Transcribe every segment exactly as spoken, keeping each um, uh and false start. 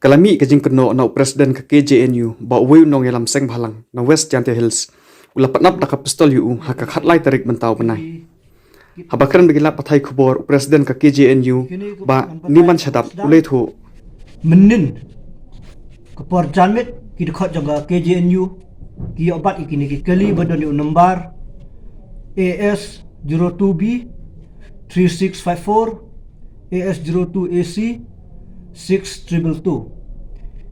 Ka la mih ka jingkynnoh na u President ka K J N U ba uwei u nongïalam seng bhalang na West Jaintia Hills u la pyndap da ka pistol ïa u ha ka khatlai tarik mynta u bnai. Haba kren bad ki lad pathai khubor u President ka K J N U, Bah Niman Shadap, u la ïathuh: Mynnin ka por janmiet ki dkhot jong ka K J N U ki ïoh bat ïa kine ki kali ba don ïa u number A S zero two B three six five four, A S zero two A C six triple two.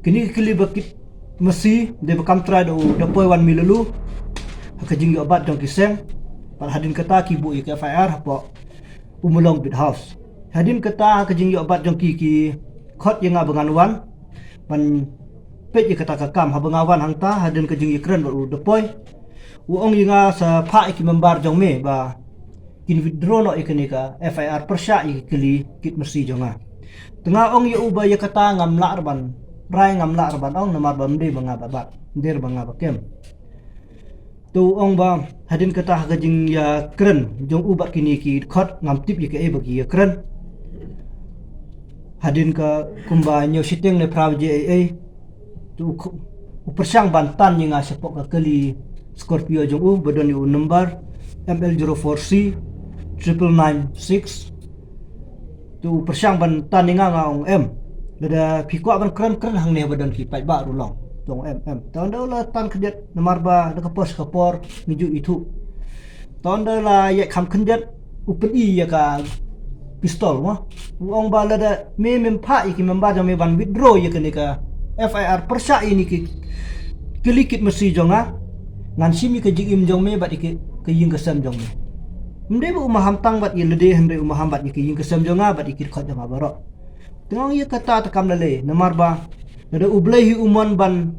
Kine ki kali ba kit masi dei ba kam trai da u Dapoiwan Milalu ha ka jingïoh bat jong ki seng. Bad hadien kata ki buh ïa ka F I R hapoh u Mulong Beat House. Hadien kata ha ka jingïoh bat jong ki, ki khot ïa nga ba ngan wan ban peit ïa kata ka kam. Haba nga wan hangta, hadien ka jingïakren bad u Dapoi, u ong ïa nga sa phah ïa ki member jong me ba kin withdraw noh ïa kane ka F I R pyrshah ïa ki kali kit masi jong nga. Te nga ong ïa u ba ïa kata ngam lah re ban rai, ngam lah re ban ong, namar ba ym dei ba nga ba bat, ym dei re ba nga ba kem. Te u ong ba hadien kata ha ka jingïakren jong u bad kine ki dkhot ngam tip ïa kaei ba ki ïakren. Hadien ka kumba hynñiew shiteng ne phra baje eiei, te u, u pyrshang ban tan ïa nga shapoh ka kali Scorpio jong u ba don ïa u number M L zero four C triple nine six. Te u pyrshang ban tan ïa nga, nga ong em. Lada phi kwah ban kren, kren hangne ba don ki paidbah ruh long. Te ong em, em. Te ynda u la tan khyndiat, namar ba na ka por sha ka por ngi ju ithuh. Te ynda u la ïaid kham khyndiat, u pyni ïa ka pistol mo. U ong ba lada me mem phah ïa ki member jong me ban withdraw ïa kane ka F I R pyrshah ïa kine ki kali kit masi jong nga, ngan shim ïa ka jingim jong me bad ïa ka, ka ïing ka sem jong me. Ym dei ba u maham tang bad ïa lade, hynrei u maham bad ïa ka ïing ka sem jong nga bad ïa ki dkhot jong nga baroh. Te nga ong ïa kata te kam lei lei, namar ba lada U Blei hi u mon ban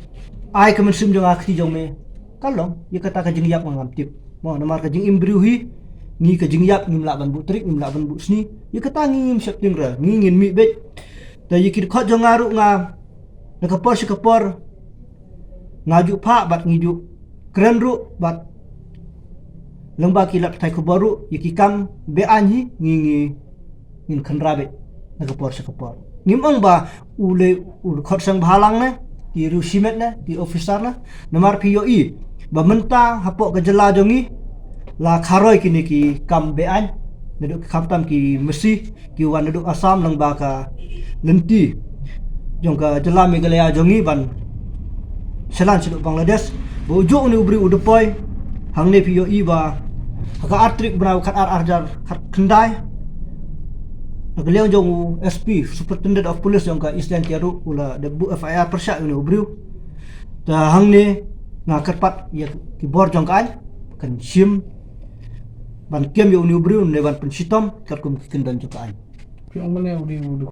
ai ka mynsiem jong nga ha kti jong me, ka long, ïa kata ka jingïap nga ngam tip. Mo, namar ka jingim briew hi, ngi ka jingïap ngim lah ban buh tarik, ngim lah ban buh sngi. Ïa kata ngi ngim sheptieng re, ngi ngin mih beit. Te ïa ki dkhot jong nga ruh nga, na ka por sha ka por nga ju phah bad ngi ju kren ruh bad lyngba ki lad pathai khubor ruh, ïa ki kam be-aiñ hi ngi, ngi ngin kynrad beit na ka por sha ka por. Ngim ong ba u lei u dkhot seng bhalang ne, ki riew shimet ne, ki officer ne, namar phi ïohi ba mynta hapoh ka jylla jong ngi la kharoi kine ki kam be-aiñ, naduh ki khamtam ki masi ki wan naduh Assam lyngba ka lynti jong ka jylla Meghalaya jong ngi ban shalan shaduh Bangladesh. Ba u juh une u briew u Dapoi, hangne phi ïohi ba ha ka ar tarik bnai u khatar ar hajar khatkhyndai, na ka liang jong u S P, Superintendent of Police jong ka East Jaintia ruh u la dep buh F I R pyrshah ïa une u briew. Te hangne nga kyrpad ïa ki bor jong ka aiñ, kan shim ban kem ïa une u briew ne ban pynshitom katkum ki kyndon jong ka aiñ. Phi ong mane u dei u